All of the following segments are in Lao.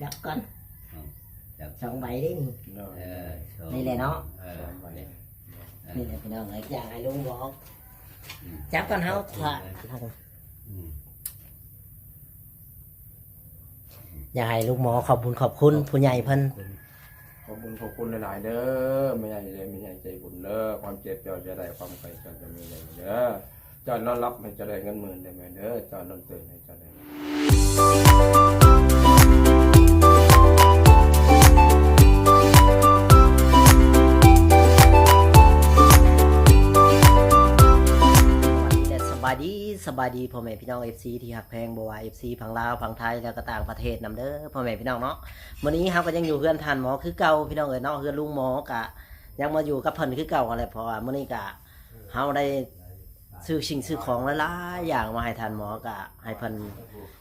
ຈັບກ່ອນ ອືມ ຈັບສອງໃບເດ້ນີ້ ໂດຍ ເອີ ສອງ ນີ້ແຫຼະເນາະ ເອີ ສອງໃບ ນີ້ແຫຼະພີ່ນ້ອງເອີຍ ຢາກໃຫ້ລຸງໝໍ ອືມ ຈັບກ່ອນເຮົາ ອືມ ຢາກໃຫ້ລຸງໝໍຂອບບຸນຂອບຄຸນຜູ້ໃຫຍ່ເພິ່ນ ຂອບບຸນຂອບຄຸນຫຼາຍໆເດີ ແມ່ໃຫຍ່ເດີ ແມ່ໃຫຍ່ໃຈບຸນເດີ ຄວາມເຈັບເຈົ້າຈະໄດ້ ຄວາມໄຂ້ເຈົ້າຈະມີແລ້ວເດີ ເຈົ້ານອນຫຼັບໃຫ້ເຈົ້າໄດ້ເງິນໝື່ນເດີແມ່ເດີ ເຈົ້ານອນຕື່ນໃຫ້ເຈົ້າໄດ້ ສະບາຍດີ ສະບາຍດີພໍ່ແມ່ພີ່ນ້ອງເອັຟຊີທີ່ຮັກແພງ ບໍ່ວ່າເອັຟຊີຝັ່ງລາວ ຝັ່ງໄທ ແລ້ວກໍຕ່າງປະເທດນຳເດີພໍ່ແມ່ພີ່ນ້ອງເນາະ. ມື້ນີ້ເຮົາກໍຍັງຢູ່ເຮືອນທ່ານໝໍຄືເກົ່າພີ່ນ້ອງເອີຍເນາະ, ເຮືອນລຸງໝໍກະຍັງມາຢູ່ກັບເພິ່ນຄືເກົ່າຫັ້ນແຫຼະ ເພາະວ່າມື້ນີ້ກະເຮົາໄດ້ຊື້ສິ່ງຊື້ຂອງຫຼາຍໆຢ່າງມາໃຫ້ທ່ານໝໍ ກະໃຫ້ເພິ່ນ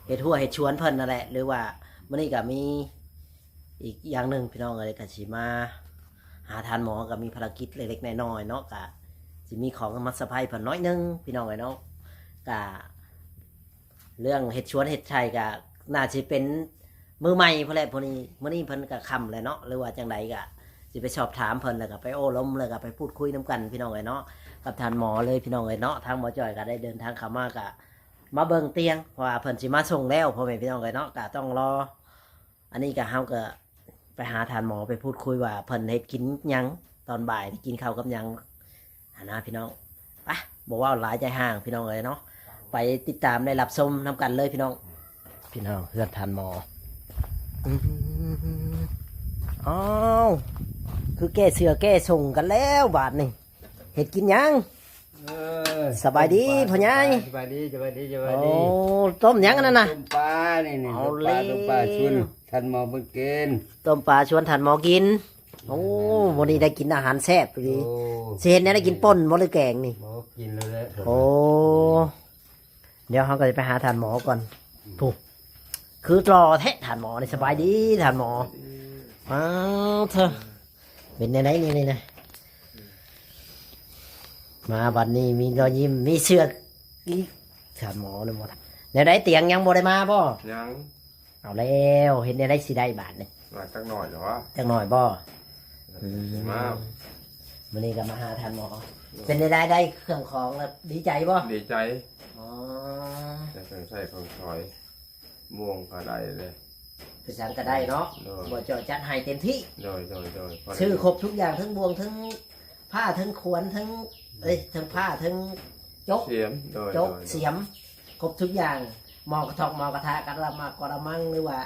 ເຮັດຮົ້ວເຮັດສວນເພິ່ນນັ້ນແຫຼະ ຫຼືວ່າມື້ນີ້ກະມີ ອີກຢ່າງໜຶ່ງພີ່ນ້ອງເອີຍ ກະຊິມາຫາທ່ານໝໍ ກະມີພາລະກິດເລັກໆນ້ອຍໆເນາະ ກະຊິມີຂອງມາເຊີໄພຣສ໌ເພິ່ນໜ້ອຍໜຶ່ງພີ່ນ້ອງເອີຍເນາະ. ກະເລື່ອງເຮັດສວນເຮັດໄຮ່ ກະໜ້າຊິເປັນມືໃໝ່ພຸ້ນແຫຼະ ຜູ້ນີ້ ມື້ນີ້ເພິ່ນກະຄ່ຳແລ້ວເນາະ ຫຼືວ່າຈັ່ງໃດ ກະຊິໄປສອບຖາມເພິ່ນ ແລ້ວກະໄປໂອ້ລົມ ແລ້ວກະໄປພູດຄຸຍນຳກັນພີ່ນ້ອງເອີຍເນາະ ກັບທ່ານໝໍເລີຍພີ່ນ້ອງເອີຍເນາະ. ທາງໝໍຈ່ອຍກະໄດ້ເດີນທາງເຂົ້າມາ ກະມາເບິ່ງຕຽງ ເພາະວ່າເພິ່ນຊິມາສົ່ງແລ້ວພໍ່ແມ່ພີ່ນ້ອງເອີຍເນາະ ກະຕ້ອງລໍ ອັນນີ້ກະເຮົາກະໄປຫາທ່ານໝໍ ໄປພູດຄຸຍວ່າເພິ່ນເຮັດກິນຫຍັງຕອນບ່າຍ ກິນເຂົ້າກັບຫຍັງຫັ້ນນະພີ່ນ້ອງ. ໄປ ບໍ່ເວົ້າຫຼາຍໃຈຫ່າງພີ່ນ້ອງເອີຍເນາະ ໄປຕິດຕາມ ແລະ ຮັບຊົມນຳກັນເລີຍພີ່ນ້ອງ. ພີ່ນ້ອງ ເຮືອນທ່ານໝໍ ອືມ ອ້າວ ຄືແກ້ເສື້ອແກ້ຊົງກັນແລ້ວບາດນີ້. ເຮັດກິນຫຍັງ? ເອີ ສະບາຍດີພໍ່ໃຫຍ່ ສະບາຍດີ ສະບາຍດີ ສະບາຍດີ. ໂອ້ ຕົ້ມຫຍັງອັນນັ້ນນະ? ຕົ້ມປານີ້ ນີ້ ເອົາ ຕົ້ມປາ ແລ້ວ ຕົ້ມປາຊວນທ່ານໝໍເພິ່ນກິນ ຕົ້ມປາຊວນທ່ານໝໍກິນ. ໂອ້ ມື້ນີ້ໄດ້ກິນອາຫານແຊບອີ່ຫຼີ. ໂອ້ ຊິເຮັດແນວໃດກິນ ປົ່ນບໍ່ ຫຼືແກງນີ້? ບໍ່ ກິນແລ້ວແຫຼະ. ໂອ້ ດຽວເຮົາກໍຈະໄປຫາທ່ານໝໍກ່ອນ. ອືມ ຜູ້ ຄືຫຼໍ່ແທ້ທ່ານໝໍນີ້. ສະບາຍດີທ່ານໝໍ. ສະບາຍດີ. ອ້າວເທີ ເປັນແນວໃດນີ້ ນີ້ນະ? ມາບັດນີ້ມີລອຍຍິ້ມ ມີເຊືອກອີກ ທ່ານໝໍນີ້ບໍ່? ແນວໃດ ຕຽງຍັງບໍ່ໄດ້ມາບໍ່? ຍັງ. ເອົາແລ້ວ ເຮັດແນວໃດຊິໄດ້ບາດນີ້? ມາຈັກໜ້ອຍເນາະ ຈັກໜ້ອຍບໍ່? ອືມ ມາ ມື້ນີ້ກໍມາຫາທ່ານໝໍ. ເປັນແນວໃດ ໄດ້ເຄື່ອງຂອງແລ້ວດີໃຈບໍ່? ດີໃຈ. ອໍ ໄດ້ເຄື່ອງໃຊ້ເຄື່ອງສອຍ ບ່ວງກໍໄດ້ເລີຍ ໄປສັງກໍໄດ້ເນາະ. ໂດຍ ບໍ່ເຈາະຈັດໃຫ້ເຕັມທີ່. ໂດຍ ໂດຍ ໂດຍ ຊື້ຄົບທຸກຢ່າງ ທັງບ່ວງ ທັງຜ້າ ທັງຂວນ ທັງ ເອີຍ ທັງຜ້າ ທັງຈົກ ສຽມ ໂດຍ ຈົກ ໂດຍ ສຽມ ຄົບທຸກຢ່າງ ໝໍ້ກະຖອກ ໝໍ້ກະທະ ກະລະມັງ ກະລະມັງ ຫຼືວ່າ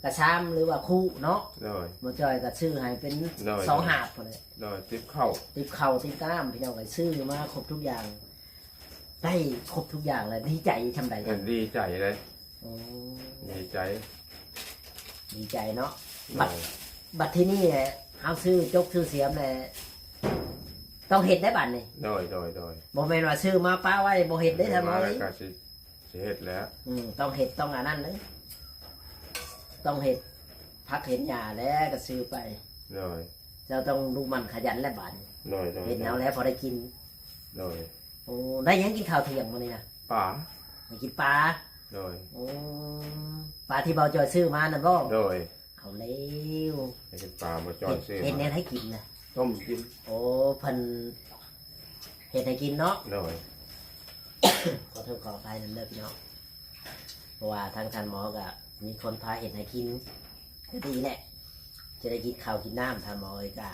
ກະຊາມ ຫຼືວ່າຄູເນາະ. ໂດຍ ໝໍ້ຈ້ອຍກະຊື້ໃຫ້ເປັນ ໂດຍ ສອງຫາບພຸ້ນແຫຼະ. ໂດຍ ຕິບເຂົ້າ ຕິບເຂົ້າ ຕິບນ້ຳ ພີ່ນ້ອງເອີຍ ຊື້ມາຄົບທຸກຢ່າງ ໄດ້ຄົບທຸກຢ່າງແລ້ວ ດີໃຈຊ່ຳໃດ? ເອີ ດີໃຈເລີຍ. ໂອ້ ດີໃຈ ດີໃຈເນາະ. ໂດຍ ບັດ ບັດທີນີ້ແຫຼະ ເຮົາຊື້ຈົກຊື້ສຽມແລ້ວ ຕ້ອງເຮັດໄດ໋ບັດນີ້. ໂດຍ ໂດຍ ໂດຍ ບໍ່ແມ່ນວ່າຊື້ມາປະໄວ້ບໍ່ເຮັດເດ້ທ່ານໝໍ. ຊື້ມາແລ້ວກໍຊິ ຊິເຮັດແຫຼະ. ອືມ ຕ້ອງເຮັດ ຕ້ອງອັນນັ້ນເດ້ ຕ້ອງເຮັດຜັກເຮັດຫຍ້າແລ້ວກໍຊື້ໄປ. ໂດຍ ເຈົ້າຕ້ອງດຸໝັ່ນຂະຫຍັນແຫຼະບາດນີ້. ໂດຍ ໂດຍ ເຮັດແນວແລ້ວພໍໄດ້ກິນ. ໂດຍ ໂອ້ ໄດ້ຫຍັງກິນເຂົ້າທ່ຽງມື້ນີ້ນະ? ປາ ໄດ້ກິນປາ. ໂດຍ ໂອ້ ປາທີ່ເບົາຈອຍຊື້ມານັ້ນບໍ່? ໂດຍ ເອົາແລ້ວ ໄດ້ກິນປາເບົາຈອຍຊື້ມາ. ເຮັດແນວໃດກິນນະ? ຕົ້ມກິນ. ໂອ້ ເພິ່ນເຮັດໃຫ້ກິນເນາະ. ໂດຍ ຂໍໂທດຂໍອະໄພນຳເດີພີ່ນ້ອງ ເພາະວ່າທາງທ່ານໝໍກະມີຄົນພາເຮັດໃຫ້ກິນ ກໍດີແຫຼະ ຈະໄດ້ກິນເຂົ້າກິນນ້ຳ. ທ່ານໝໍເອີຍ ກະ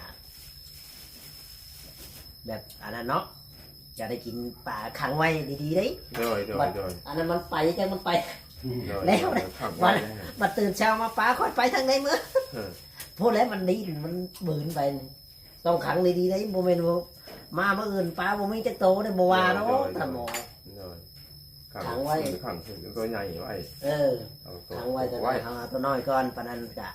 ແບບອັນນັ້ນເນາະ ຈະໄດ້ກິນປາຂັງໄວ້ດີໆເດ້. ໂດຍ ໂດຍ ອັນນັ້ນມັນໄປ ຈັ່ງມັນໄປ ໂດຍ ແລ້ວ ໂດຍ ຂັງໄວ້ ບັດ ບັດຕື່ນເຊົ້າມາ ປາຂ້ອຍໄປທາງໃດເໝິດ? ເອີ ພຸ້ນແຫຼະ ມັນດີ້ນ ມັນບືນໄປ. ຕ້ອງຂັງດີໆເດ້ ບໍ່ແມ່ນວ່າມາມື້ອື່ນປາບໍ່ມີຈັກໂຕເດ້ ບໍ່ວ່າເນາະ. ໂດຍ ໂດຍ ທ່ານໝໍ ໂດຍ ຂັງໄວ້ ຂັງ ຂັງຕົວໃຫຍ່ໄວ້. ເອີ ເອົາຕົວ ຂັງໄວ້ ເອົາຕົວນ້ອຍກ່ອນ ປານນັ້ນກະ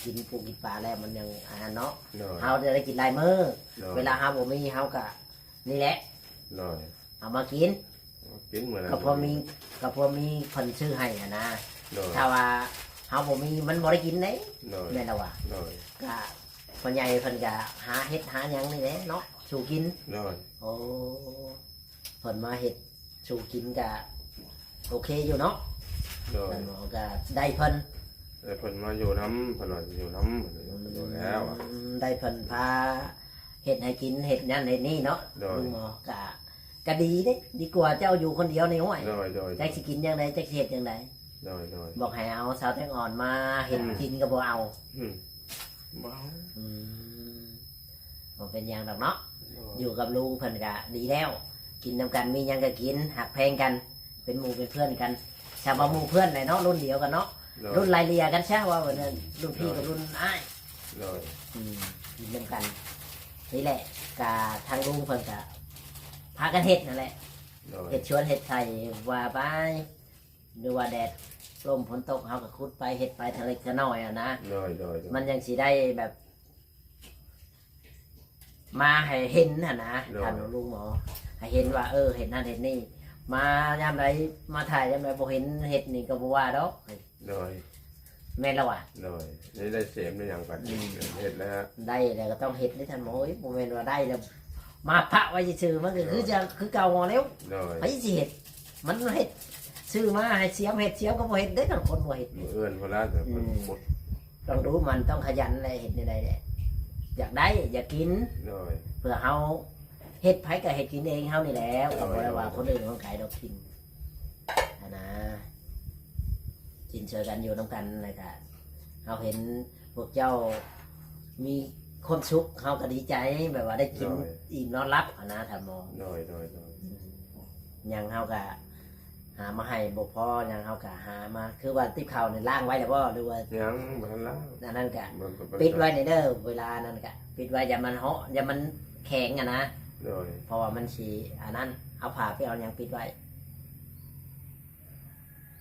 ກິນປູກິນປາແລ້ວມັນຍັງອັນນັ້ນເນາະ. ໂດຍ ເຮົາຈະໄດ້ກິນຫຼາຍມື້. ໂດຍ ເວລາເຮົາບໍ່ມີເຮົາກະນີ້ແຫຼະ. ໂດຍ ເອົາມາກິນ ກິນມື້ນັ້ນ ກໍພໍມີ ກໍພໍມີເພິ່ນຊື້ໃຫ້ຫັ້ນນະ. ໂດຍ ຖ້າວ່າເຮົາບໍ່ມີມັນບໍ່ໄດ້ກິນເດ້. ໂດຍ ແມ່ນລະວ່າ. ໂດຍ ກະພໍ່ໃຫຍ່ເພິ່ນກະຫາເຮັດຫາຫຍັງນີ້ແຫຼະເນາະ ສູ່ກິນ. ໂດຍ ໂອ້ ເພິ່ນມາເຮັດສູ່ກິນກະໂອເຄຢູ່ເນາະ. ໂດຍ ແມ່ນບໍ່ ກະໄດ້ເພິ່ນ ແຕ່ເພິ່ນມາຢູ່ນຳ ເພິ່ນວ່າຊິຢູ່ນຳ ເພິ່ນກໍຢູ່ແລ້ວອະ ອືມ ໄດ້ເພິ່ນພາເຮັດໃຫ້ກິນ ເຮັດນັ້ນເຮັດນີ້ເນາະ ໂດຍ ລຸງໝໍ ກະ ກະດີເດ້ ດີກວ່າເຈົ້າຢູ່ຄົນດຽວນີ້ ໂອ້ຍ ໂດຍໆໆ ຈັກຊິກິນຈັ່ງໃດ ຈັກຊິເຮັດຈັ່ງໃດ ໂດຍໆ ບອກໃຫ້ເອົາສາວແຕງອ່ອນມາເຮັດ ອືມ ກິນກໍບໍ່ເອົາ ອືມ ບໍ່ເອົາ ອືມ ບໍ່ເປັນຫຍັງດອກເນາະ ໂດຍ ຢູ່ກັບລຸງເພິ່ນກະດີແລ້ວ ກິນນຳກັນ ມີຫຍັງກໍກິນ ຮັກແພງກັນ ເປັນໝູ່ເປັນເພື່ອນກັນ ຊາວວ່າໝູ່ເພື່ອນແຫຼະເນາະ ລຸ້ນດຽວກັນເນາະ ໂດຍ ລຸ້ນໄລ່ເລ່ຍກັນຊະ ວ່າແບບນັ້ນ ລຸ້ນພີ່ ໂດຍ ກັບລຸ້ນອ້າຍ ໂດຍ ອືມ ກິນນຳກັນ ນີ້ແຫຼະ ກະທາງລຸງເພິ່ນກະພາກັນເຮັດນັ້ນແຫຼະ ໂດຍ ເຮັດສວນເຮັດໄຮ່ວ່າໄປ ຫຼືວ່າແດດລົມຝົນຕົກ ເຮົາກໍຂຸດໄປເຮັດໄປເທື່ອເລັກເທື່ອນ້ອຍຫັ້ນນະ ໂດຍໆໆ ມັນຍັງຊິໄດ້ແບບ ມາໃຫ້ເຫັນຫັ້ນນະ ໂດຍ ທ່ານລຸງໝໍ ໃຫ້ເຫັນວ່າ ເອີ ເຮັດນັ້ນເຮັດນີ້ ມາຍາມໃດ ມາຖ່າຍຍາມໃດບໍ່ເຫັນເຮັດນີ້ກໍບໍ່ວ່າດອກ ໂດຍ ແມ່ນລະຫວາ ໂດຍ ໄດ້ ໄດ້ເສມໄດ້ຫຍັງກໍ ອືມ ເຮັດແລ້ວ ໄດ້ແລ້ວກໍຕ້ອງເຮັດເດ້ທ່ານໝໍເອີຍ ບໍ່ແມ່ນວ່າໄດ້ແລ້ວມາປະໄວ້ຊື່ໆ ມັນກໍຄື ໂດຍ ຈະຄືເກົ່າໝໍແລ້ວ ໂດຍ ໃຜຊິເຮັດ ມັນເຮັດ ຊື້ມາໃຫ້ສຽມເຮັດ ສຽມກໍບໍ່ເຮັດເດ້ ຄັນຄົນບໍ່ເຮັດ ມື້ອື່ນພຸ້ນລະ ອືມ ຕ້ອງດຸໝັ່ນ ຕ້ອງຂະຫຍັນແຫຼະ ເຮັດແນວໃດແຫຼະ ຢາກໄດ້ຢາກກິນ ໂດຍ ເພື່ອເຮົາເຮັດ ໃຜກໍເຮັດກິນເອງເຮົານີ້ແຫຼະ ໂດຍ ກໍບໍ່ໄດ້ວ່າ ໂດຍ ຄົນອື່ນເຂົາຂາຍດອກກິນ ຫັ້ນນະ ກິນຊ່ວຍກັນຢູ່ນຳກັນ ແລ້ວກະເຮົາເຫັນພວກເຈົ້າມີຄວາມສຸກ ເຮົາກໍດີໃຈ ແບບວ່າໄດ້ກິນ ໂດຍ ອີ່ມນອນຫຼັບຫັ້ນນະທ່ານໝໍ ໂດຍ ໂດຍ ໂດຍ ອືມ ຫຍັງເຮົາກະຫາມາໃຫ້ບໍ່ພໍ ຫຍັງເຮົາກະຫາມາ ຄືວ່າຕິບເຂົ້ານີ້ລ້າງໄວ້ແລ້ວບໍ່ ຫຼືວ່າ ຍັງບໍ່ທັນລ້າງ ອັນນັ້ນກະ ມັນກໍ ປິດໄວ້ນີ້ເດີ ເວລານັ້ນກະປິດໄວ້ ຢ່າມັນເຫາະ ຢ່າມັນແຂງຫັ້ນນະ ໂດຍ ເພາະວ່າມັນຊິອັນນັ້ນ ເອົາຜ້າໄປເອົາຫຍັງປິດໄວ້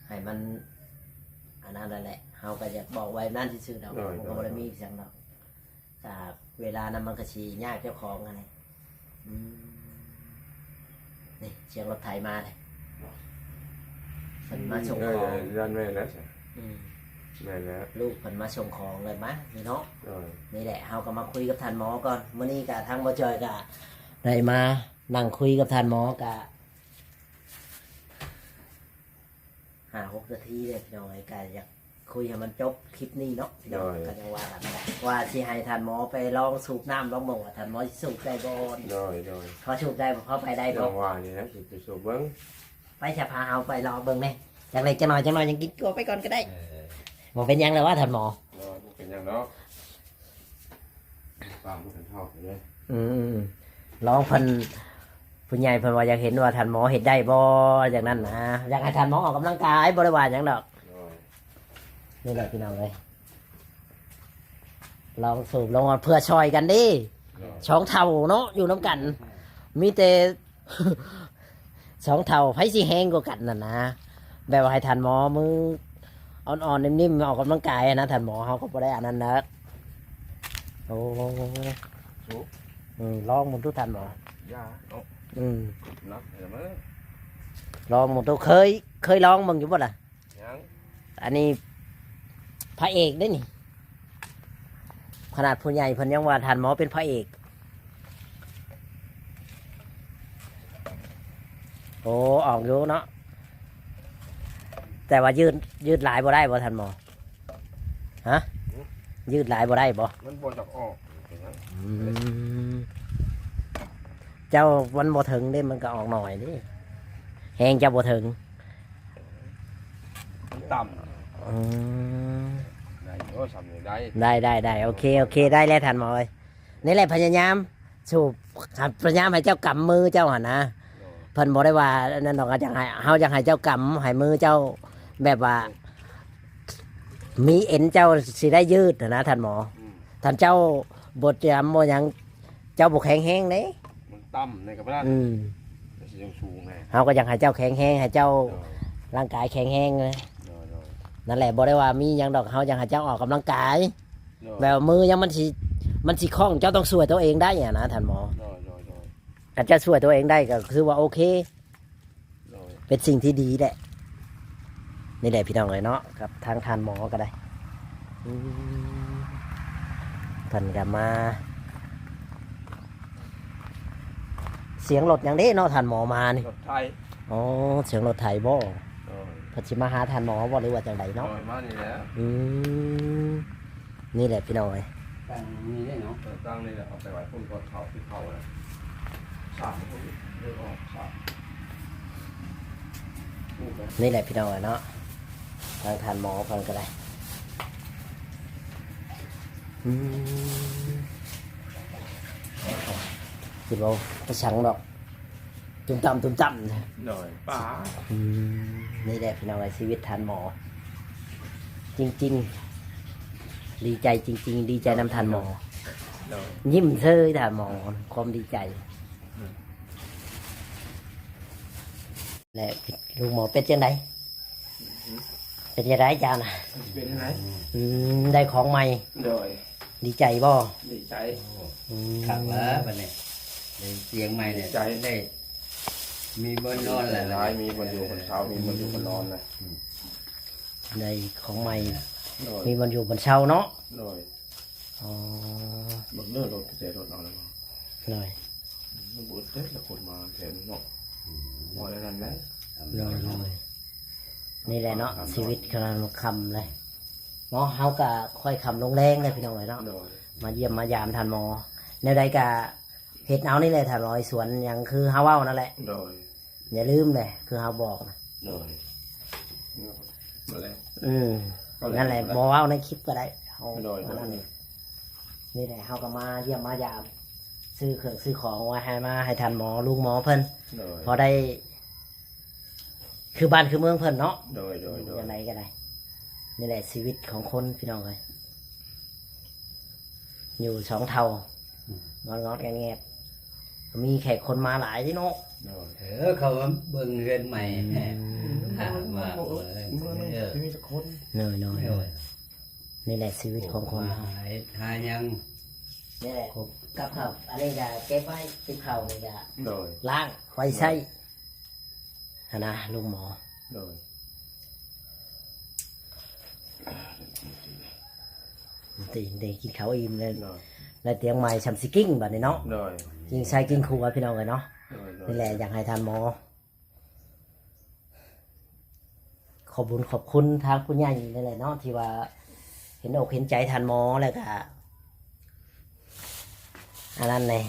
ໃຫ້ມັນອັນນັ້ນແຫຼະ ເຮົາກໍຢາກບອກໄວ້ນັ້ນຊື່ໆດອກ ໂດຍ ມັນກໍບໍ່ໄດ້ ໂດຍ ມີຫຍັງດອກ ກະເວລານັ້ນມັນກໍຊິຍາກເຈົ້າຂອງຫັ້ນແຫຼະ ອືມ ນີ້ສຽງລົດໄຖມາເດ້ ເພິ່ນມາສົ່ງຂອງ ເອີ ຢ້ານແມ່ນແລ້ວ ອືມ ແມ່ນແລ້ວ ລູກເພິ່ນມາສົ່ງຂອງເລີຍ ມານີ້ເນາະ ໂດຍ ນີ້ແຫຼະ ເຮົາກໍມາຄຸຍກັບທ່ານໝໍກ່ອນ ມື້ນີ້ກະທາງບໍ່ຈ່ອຍກະໄດ້ມາ ນັ່ງຄຸຍກັບທ່ານໝໍກະຫ້າຫົກນາທີເດ້ພີ່ນ້ອງເອີຍ ກະຢາກຄຸຍໃຫ້ມັນຈົບຄລິບນີ້ເນາະພີ່ນ້ອງ ໂດຍ ກະຍັງວ່າກັນ ວ່າຊິໃຫ້ທ່ານໝໍໄປລອງສູບນ້ຳລອງເບິ່ງວ່າທ່ານໝໍຊິສູບໄດ້ບໍ່ ໂດຍໆ ພໍສູບໄດ້ບໍ່ ພໍໄປໄດ້ບໍ່ ຈັ່ງວ່ານີ້ນະ ຊິໄປສູບເບິ່ງ ໄປຊະ ພາເຮົາໄປລອງເບິ່ງແດ່ ຈັກເລັກຈັກນ້ອຍ ຈັກໜ້ອຍຍັງກິນກົວໄປກ່ອນກໍໄດ້ ເອີ ບໍ່ເປັນຫຍັງດອກວ່າທ່ານໝໍ ບໍ່ເປັນຫຍັງດອກ ປາກມັນທອດເດ້ ອືມ ລອງເພິ່ນ ຜູ້ໃຫຍ່ເພິ່ນວ່າຢາກເຫັນວ່າທ່ານໝໍເຮັດໄດ້ບໍ່ ຢ່າງນັ້ນນະ ຢາກໃຫ້ທ່ານໝໍອອກກຳລັງກາຍ ບໍ່ໄດ້ວ່າຫຍັງດອກ ໂດຍ ນີ້ແຫຼະພີ່ນ້ອງເອີຍ ລອງສູບລອງ ເພື່ອຊ່ອຍກັນເດ້ ໂດຍ ສອງເຖົ້າເນາະ ຢູ່ນຳກັນ ມີແຕ່ ສອງເຖົ້າ ໃຜຊິແຮງກວ່າກັນຫັ້ນນະ ແບບວ່າໃຫ້ທ່ານໝໍມືອ່ອນໆ ນິ້ມໆ ອອກກຳລັງກາຍຫັ້ນນະ ທ່ານໝໍ ເຮົາກໍບໍ່ໄດ້ອັນນັ້ນນະ ໂອ້ ສູບ ອືມ ລອງເບິ່ງດູທ່ານໝໍ ຢ່າເນາະ ອືມ ໜັກແທ້ ລອງເບິ່ງດູ ເຄີຍ ເຄີຍລອງເບິ່ງຢູ່ບໍ່ລະ? ຍັງ ອັນນີ້ພະເອກເດ້ນີ້ ຂະໜາດຜູ້ໃຫຍ່ເພິ່ນຍັງວ່າທ່ານໝໍເປັນພະເອກ ໂອ້ ອອກຢູ່ເນາະ ແຕ່ວ່າຍືດ ຍືດຫຼາຍບໍ່ໄດ້ບໍ່ທ່ານໝໍ? ຮະ? ຍືດຫຼາຍບໍ່ໄດ້ບໍ່? ມັນບໍ່ຢາກອອກ ເປັນຫຍັງ? ອືມ ເຈົ້າມັນບໍ່ເຖິງເດ້ ມັນກໍອອກໜ້ອຍເດ້ ແຮງເຈົ້າບໍ່ເຖິງ ມັນຕ່ຳ ອືມ ໄດ້ຢູ່ ສ່ຳນີ້ໄດ້ ໄດ້ ໄດ້ ໄດ້ ໂອເຄ ໂອເຄ ໄດ້ແລ້ວທ່ານໝໍເອີຍ ນີ້ແຫຼະ ພະຍາຍາມສູບ ພະຍາຍາມໃຫ້ເຈົ້າກຳມືເຈົ້າຫັ້ນນະ ໂດຍ ເພິ່ນບໍ່ໄດ້ວ່າອັນນັ້ນດອກ ເຮົາຢາກໃຫ້ ເຮົາຢາກໃຫ້ເຈົ້າກຳ ໃຫ້ມືເຈົ້າແບບວ່າ ມີເອັນເຈົ້າຊິໄດ້ຍືດຫັ້ນນະທ່ານໝໍ ອືມ ທ່ານເຈົ້າບໍ່ຈຳບໍ່ຫຍັງ ເຈົ້າບໍ່ແຂງແຮງເດ້ ມັນຕ່ຳໃນກັບນັ້ນ ອືມ ມັນຊິສູງແນ່ ເຮົາກໍຢາກໃຫ້ເຈົ້າແຂງແຮງ ໃຫ້ເຈົ້າ ໂດຍ ຮ່າງກາຍແຂງແຮງນະ ໂດຍ ໂດຍ ນັ້ນແຫຼະ ບໍ່ໄດ້ວ່າມີຫຍັງດອກ ເຮົາຢາກໃຫ້ເຈົ້າອອກກຳລັງກາຍ ໂດຍ ແບບວ່າມືຍັງມັນຊິ ມັນຊິຄ່ອງ ເຈົ້າຕ້ອງຊ່ວຍຕົວເອງໄດ້ຫັ້ນນະທ່ານໝໍ ໂດຍ ໂດຍ ໂດຍ ຄັນເຈົ້າຊ່ວຍຕົວເອງໄດ້ກໍຄືວ່າໂອເຄ ໂດຍ ເປັນສິ່ງທີ່ດີແຫຼະ ນີ້ແຫຼະພີ່ນ້ອງເອີຍເນາະ ກັບທາງທ່ານໝໍກໍໄດ້ ອືມ ເພິ່ນກໍມາ ສຽງລົດຫຍັງເດ້ເນາະ ທ່ານໝໍມານີ້ ລົດໄຖ ອໍ ສຽງລົດໄຖບໍ່? ໂດຍ ເພິ່ນຊິມາຫາທ່ານໝໍບໍ່ ຫຼືວ່າຈັ່ງໃດເນາະ? ໂດຍ ມານີ້ແຫຼະ. ອືມ ນີ້ແຫຼະພີ່ນ້ອງເອີຍ ຕັ້ງນີ້ເດ້ເນາະ. ເອີ ຕັ້ງນີ້ແຫຼະ ເອົາໄປໄວ້ພຸ້ນກ່ອນ ເຂົ້າທີ່ເຂົ້ານະ ສາມຄົນເດີອອກສາມ. ນີ້ແຫຼະພີ່ນ້ອງເອີຍເນາະ ທາງທ່ານໝໍເພິ່ນກໍໄດ້. ອືມ ຄິດວ່າໄປສັງດອກ ຕຸ້ມຕາມ ຕຸ້ມຕາມ. ໂດຍ ປ້າ ອືມ ນີ້ແຫຼະພີ່ນ້ອງເອີຍ ຊີວິດທ່ານໝໍ ຈິງໆ ດີໃຈຈິງໆ ດີໃຈນຳທ່ານໝໍ. ໂດຍ ຍິ້ມເຊີຍທ່ານໝໍ ຄວາມດີໃຈ. ອືມ ແລະ ລຸງໝໍເປັນຈັ່ງໃດ? ເປັນຈັ່ງໃດເຈົ້ານະ? ເປັນຈັ່ງໃດ? ອືມ ໄດ້ຂອງໃໝ່. ໂດຍ ດີໃຈບໍ່? ດີໃຈ. ອືມ ຄັກແລ້ວບັດນີ້ ໄດ້ຕຽງໃໝ່ແລ້ວ ໄດ້ມີບ່ອນນອນແລ້ວ ມີບ່ອນຢູ່ບ່ອນເຊົາ ມີບ່ອນຢູ່ບ່ອນນອນນະ. ອືມ ໄດ້ຂອງໃໝ່ ໂດຍ ມີບ່ອນຢູ່ບ່ອນເຊົາເນາະ. ໂດຍ. ອໍ ເບິ່ງເດີ ລົດ ແຕ່ລົດເອົາແລ້ວບໍ່? ໂດຍ ມັນບໍ່ອຶດເດ້ ແຕ່ຄົນມາແຖວນີ້ເນາະ. ອືມ ບໍ່ໄດ້ນັ້ນແຫຼະ. ໂດຍ ໂດຍ ນີ້ແຫຼະເນາະ ຊີວິດກຳລັງຄ່ຳເລີຍເນາະ. ເຮົາກະຄ່ອຍຄ່ຳລົງແລງເດີພີ່ນ້ອງເອີຍເນາະ. ໂດຍ ມາຢ້ຽມມາຢາມທ່ານໝໍ ແນວໃດກະເຮັດເອົານີ້ແຫຼະ ຖ້າລອຍສວນຫຍັງຄືເຮົາເວົ້ານັ້ນແຫຼະ. ໂດຍ ຢ່າລືມເດີ ຄືເຮົາບອກນະ. ໂດຍ ນັ້ນແຫຼະ ອືມ ນັ້ນແຫຼະ ບໍ່ເວົ້າໃນຄລິບກໍໄດ້. ໂດຍ ໂດຍ ນີ້ແຫຼະ ເຮົາກໍມາຢ້ຽມມາຢາມ ຊື້ເຄື່ອງຊື້ຂອງໄວ້ໃຫ້ ມາໃຫ້ທ່ານໝໍ ລຸງໝໍເພິ່ນ. ໂດຍ ພໍໄດ້ຄືບ້ານຄືເມືອງເພິ່ນເນາະ. ໂດຍ ໂດຍ ໂດຍ ຈັ່ງໃດກໍໄດ້ ນີ້ແຫຼະຊີວິດຂອງຄົນພີ່ນ້ອງເອີຍ ຢູ່ສອງເຖົ້າ ອືມ ງອດໆແງດໆ ມີແຂກຄົນມາຫຼາຍເດ້ເນາະ. ໂດຍ ເອີ ເຂົາມາເບິ່ງເຮືອນໃໝ່ ອືມ ວ່າ ເອີ ເອີ ຊິມີຈັກຄົນ. ໂດຍ ໂດຍ ໂດຍ ນີ້ແຫຼະຊີວິດຂອງຄົນ ມາຫາ ຫາຫຍັງ ນີ້ແຫຼະ ກັບເຂົ້າ ອັນນີ້ກະເກັບໄວ້ ຕິບເຂົ້ານີ້ກະ ໂດຍ ລ້າງໄວ້ໃຊ້ ໂດຍ ຫັ້ນນະ ລຸງໝໍ. ໂດຍ ຕີໄດ້ກິນເຂົ້າອີ່ມແລ້ວ ໂດຍ ໄດ້ຕຽງໃໝ່ຊ່ຳຊິກິ້ງບັດນີ້ເນາະ. ໂດຍ ກິ້ງໃສ່ກິ້ງຄົວພີ່ນ້ອງເອີຍເນາະ. ໂດຍ ໂດຍ ນີ້ແຫຼະ ຢາກໃຫ້ທ່ານໝໍ ຂອບບຸນຂອບຄຸນທາງຜູ້ໃຫຍ່ນີ້ແຫຼະເນາະ ທີ່ວ່າເຫັນອົກເຫັນໃຈທ່ານໝໍ ແລ້ວກະ ອັນນັ້ນແຫຼະ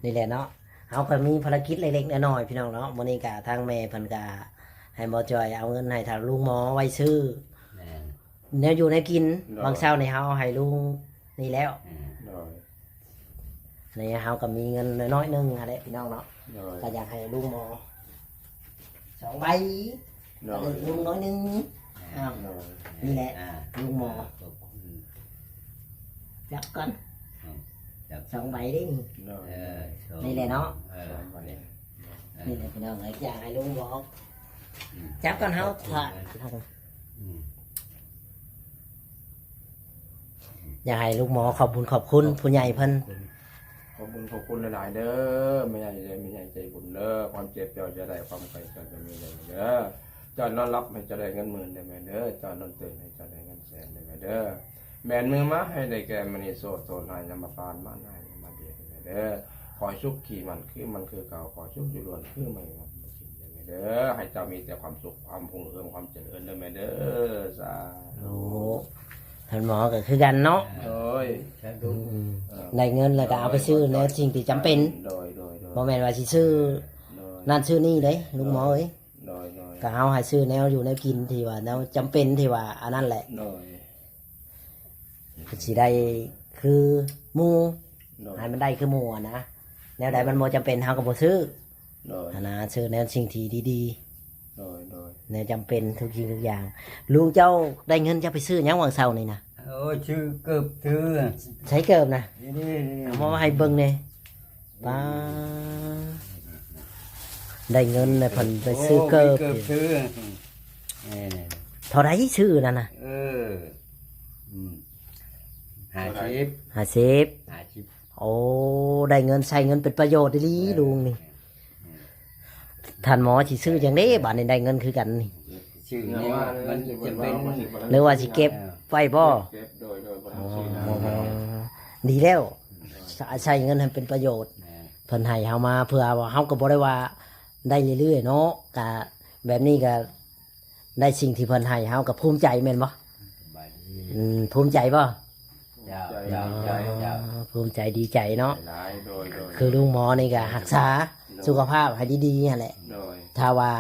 ນີ້ແຫຼະເນາະ ເຮົາກໍມີພາລະກິດເລັກໆນ້ອຍໆ ພີ່ນ້ອງເນາະ. ມື້ນີ້ກະທາງແມ່ເພິ່ນກະໃຫ້ໝໍຈ່ອຍເອົາເງິນໃຫ້ທ່ານລຸງໝໍໄວ້ຊື້ ແມ່ນ ແນວຢູ່ແນວກິນ. ໂດຍ ຫວ່າງເຊົ້ານີ້ເຮົາໃຫ້ລຸງນີ້ແລ້ວ. ອືມ ໂດຍ ນີ້ເຮົາກໍມີເງິນນ້ອຍໆໜຶ່ງຫັ້ນແຫຼະ ພີ່ນ້ອງເນາະ. ໂດຍ ກໍຢາກໃຫ້ລຸງໝໍສອງໃບ. ໂດຍ ລຸງໜ້ອຍໜຶ່ງ. ອ້າວ ໂດຍ ນີ້ແຫຼະ ອ່າ ລຸງໝໍ ຂອບຄຸນ ຈັບກ່ອນ. ອືມ ຈັບ ສອງໃບເດ້ນີ້. ໂດຍ ເອີ ນີ້ແຫຼະເນາະ ເອີ ສອງໃບ ນີ້ແຫຼະພີ່ນ້ອງເອີຍ ຢາກໃຫ້ລຸງໝໍ ອືມ ຈັບກ່ອນ ເຮົາ ຂອບຄຸນ ຖ້າ ເດີ ອືມ ຢາກໃຫ້ລຸງໝໍຂອບບຸນຂອບຄຸນ ຂອບຄຸນ ຜູ້ໃຫຍ່ເພິ່ນ. ຂອບຄຸນ ຂອບຄຸນຫຼາຍໆເດີ ແມ່ໃຫຍ່ ແມ່ໃຫຍ່ໃຈບຸນເດີ ຄວາມເຈັບເຈົ້າຈະໄດ້ ຄວາມໄຂ້ເຈົ້າຈະມີເດີ ເຈົ້ານອນຫຼັບໃຫ້ເຈົ້າໄດ້ເງິນໝື່ນເດີແມ່ເດີ ເຈົ້ານອນຕື່ນໃຫ້ເຈົ້າໄດ້ເງິນແສນເດີແມ່ເດີ ແມ່ນມືມາໃຫ້ໄດ້ແກ່ມະນີໂຊດ ໂຊດໃຫ້ນຳມາປານ ມາໃຫ້ນຳມາເບຍເດີແມ່ເດີ ຂໍໃຫ້ສຸຂີໝັ້ນຄືໝັ້ນຄືເກົ່າ ຂໍໃຫ້ສຸກຢູ່ລ້ວນຄືໃໝ່ ເດີແມ່ເດີ ໃຫ້ເຈົ້າມີແຕ່ຄວາມສຸກ ຄວາມຮຸ່ງເຮືອງ ຄວາມຈະເລີນເດີແມ່ເດີ ສາທຸ. ໂອ້ ທ່ານໝໍກໍຄືກັນເນາະ. ໂດຍ ສາທຸ ອືມ ເອີ ໄດ້ເງິນແລ້ວກໍເອົາໄປຊື້ແນວສິ່ງທີ່ຈຳເປັນ. ໂດຍ ໂດຍ ໂດຍ ບໍ່ແມ່ນວ່າຊິຊື້ ໂດຍ ນັ້ນຊື້ນີ້ເດ້ ລຸງໝໍເອີຍ. ໂດຍ ໂດຍ ກໍເຮົາໃຫ້ຊື້ແນວຢູ່ແນວກິນທີ່ວ່າແນວຈຳເປັນ ທີ່ວ່າອັນນັ້ນແຫຼະ. ໂດຍ ກໍຊິໄດ້ຄືໝູ່ ໂດຍ ໃຫ້ມັນໄດ້ຄືໝູ່ຫັ້ນນະ ແນວໃດມັນບໍ່ຈຳເປັນເຮົາກໍບໍ່ຊື້. ໂດຍ ຫັ້ນນະ ຊື້ແນວສິ່ງທີ່ດີໆ. ໂດຍ ໂດຍ ແນວຈຳເປັນທຸກສິ່ງທຸກຢ່າງ. ລຸງເຈົ້າໄດ້ເງິນເຈົ້າໄປຊື້ຫຍັງຫວ່າງເຊົ້ານີ້ນະ? ໂອ້ຍ ຊື້ເກີບ ຊື້ ໃຊ້ເກີບນະ ນີ້ໆໆ ເອົາມາໃຫ້ເບິ່ງແດ່. ປ້າ ໄດ້ເງິນແລ້ວເພິ່ນໄປຊື້ເກີບ ໂອ້ ມີເກີບຊື້ ເອີ ເທົ່າໃດຊື້ນັ້ນນະ? ເອີ ອືມ ຫ້າສິບ ຫ້າສິບ ຫ້າສິບ. ໂອ້ ໄດ້ເງິນ ໃຊ້ເງິນເປັນປະໂຫຍດອີ່ຫຼີ ເອີ ລຸງນີ້. ທ່ານໝໍຊິຊື້ຫຍັງເດ້ ບາດນີ້ໄດ້ເງິນຄືກັນນີ້? ຊື້ແນວມັນຈຳເປັນ ຫຼືວ່າຊິເກັບໄວ້ບໍ່? ເກັບ ໂດຍ ໂດຍ ບໍ່ຕ້ອງຊື້ນະ. ອໍ ດີແລ້ວ ໃຊ້ເງິນໃຫ້ເປັນປະໂຫຍດ. ແມ່ນ ເພິ່ນໃຫ້ເຮົາມາ ເພື່ອວ່າເຮົາກໍບໍ່ໄດ້ວ່າໄດ້ເລື້ອຍໆເນາະ ກະແບບນີ້ກະ ໄດ້ສິ່ງທີ່ເພິ່ນໃຫ້ເຮົາກໍພູມໃຈແມ່ນບໍ່? ສະບາຍດີ ອືມ ພູມໃຈບໍ່? ເຈົ້າ ເຈົ້າ ເຈົ້າ ເຈົ້າ ອໍ ພູມໃຈດີໃຈເນາະ ຫຼາຍ ໂດຍ ໂດຍ ຄືລຸງໝໍນີ້ກໍຮັກສາ ໂດຍ ສຸຂະພາບໃຫ້ດີໆຫັ້ນແຫຼະ ໂດຍ ຖ້າວ່າ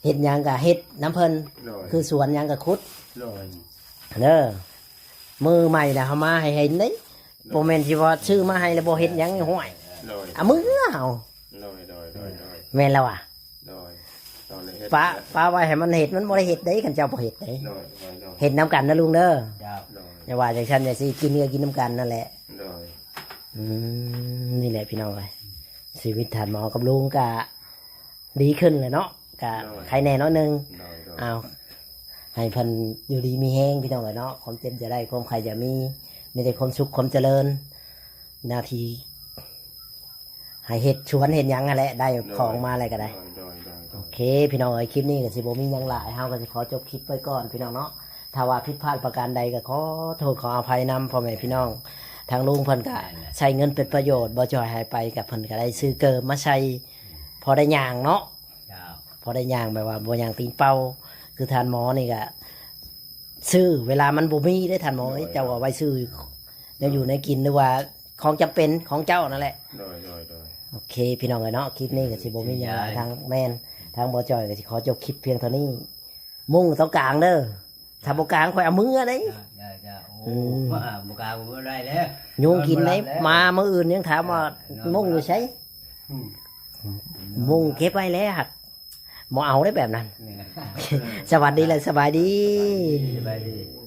ເຮັດຫຍັງກໍເຮັດນຳເພິ່ນ ໂດຍ ຄືສວນຫຍັງກໍຂຸດ ໂດຍ ເດີ ມື້ໃໝ່ລະເຮົາມາໃຫ້ເຫັນເດ້ ໂດຍ ບໍ່ແມ່ນຊິວ່າຊື້ມາໃຫ້ແລ້ວບໍ່ເຮັດຫຍັງ ໂດຍ ຫ້ວຍ ໂດຍ ເອົາມືເອົາ ໂດຍ ໂດຍ ໂດຍ ໂດຍ ແມ່ນແລ້ວວ່າ ໂດຍ ຕ້ອງໄດ້ເຮັດ ປະ ປະໄວ້ໃຫ້ມັນເຮັດ ມັນບໍ່ໄດ້ເຮັດເດ້ ຄັນເຈົ້າບໍ່ເຮັດເດ້ ໂດຍ ໂດຍ ໂດຍ ເຮັດນຳກັນນະລຸງເດີ ເຈົ້າ ໂດຍ ຢ່າວ່າຈັ່ງຊັ້ນຈັ່ງຊີ້ ກິນກໍກິນນຳກັນນັ້ນແຫຼະ ໂດຍ ອືມ ນີ້ແຫຼະພີ່ນ້ອງເອີຍ ຊີວິດທ່ານໝໍກັບລຸງກະດີຂຶ້ນແຫຼະເນາະ ກະ ໂດຍ ໄຄແດ່ໜ້ອຍໜຶ່ງ ໂດຍ ໂດຍ ເອົາ ໃຫ້ເພິ່ນຢູ່ດີມີແຮງພີ່ນ້ອງເອີຍເນາະ ຄວາມເຈັບຢ່າໄດ້ ຄວາມໄຂ້ຢ່າມີ ມີແຕ່ຄວາມສຸກຄວາມຈະເລີນ ໜ້າທີ່ ໃຫ້ເຮັດສວນເຮັດຫຍັງຫັ້ນແຫຼະ ໄດ້ ໂດຍ ຂອງມາແລ້ວກໍໄດ້ ໂດຍ ໂດຍ ໂດຍ ໂອເຄ ພີ່ນ້ອງເອີຍ ຄລິບນີ້ກໍຊິບໍ່ມີຫຍັງຫຼາຍ ເຮົາກໍຊິຂໍຈົບຄລິບໄວ້ກ່ອນພີ່ນ້ອງເນາະ ຖ້າວ່າຜິດພາດປະການໃດກໍຂໍໂທດຂໍອະໄພນຳພໍ່ແມ່ພີ່ນ້ອງ ທາງລຸງເພິ່ນກໍ ແມ່ນແຫຼະ ໃຊ້ເງິນເປັນປະໂຫຍດ ບໍ່ຈ່ອຍໃຫ້ໄປ ກໍເພິ່ນກໍໄດ້ຊື້ເກີບມາໃສ່ ພໍໄດ້ຍ່າງເນາະ ເຈົ້າ ພໍໄດ້ຍ່າງ ແບບວ່າບໍ່ຍ່າງຕີນເປົ່າ ຄືທ່ານໝໍນີ້ກໍຊື້ ເວລາມັນບໍ່ມີເດ້ທ່ານໝໍເອີຍ ໂດຍ ເຈົ້າເອົາໄວ້ຊື້ແນວຢູ່ແນວກິນ ຫຼືວ່າ ຂອງຈຳເປັນຂອງເຈົ້ານັ້ນແຫຼະ ໂດຍ ໂດຍ ໂດຍ ໂອເຄ ພີ່ນ້ອງເອີຍເນາະ ຄລິບນີ້ກໍຊິບໍ່ມີຫຍັງຫຼາຍ ທາງ ແມ່ນ ທາງບໍ່ຈ່ອຍກໍຊິຂໍຈົບຄລິບພຽງເທົ່ານີ້ ມຸ້ງຕ້ອງກາງເດີ ຖ້າບໍ່ກາງຂ້ອຍເອົາເມືອເດ້ ເຈົ້າ ເຈົ້າ ເຈົ້າ ໂອ້ ອືມ ບໍ່ກາງບໍ່ໄດ້ແລ້ວ ຍຸງກິນໄດ້ ມາມື້ອື່ນຍັງຖາມວ່າ ເອີ ມຸ້ງຢູ່ໃສ ອືມ ມຸ້ງເກັບໄວ້ແລ້ວ ບໍ່ເອົາໄດ້ແບບນັ້ນ ເອີ ສະຫວັດດີ ແລະ ສະບາຍດີ ສະບາຍດີ ສະບາຍດີ.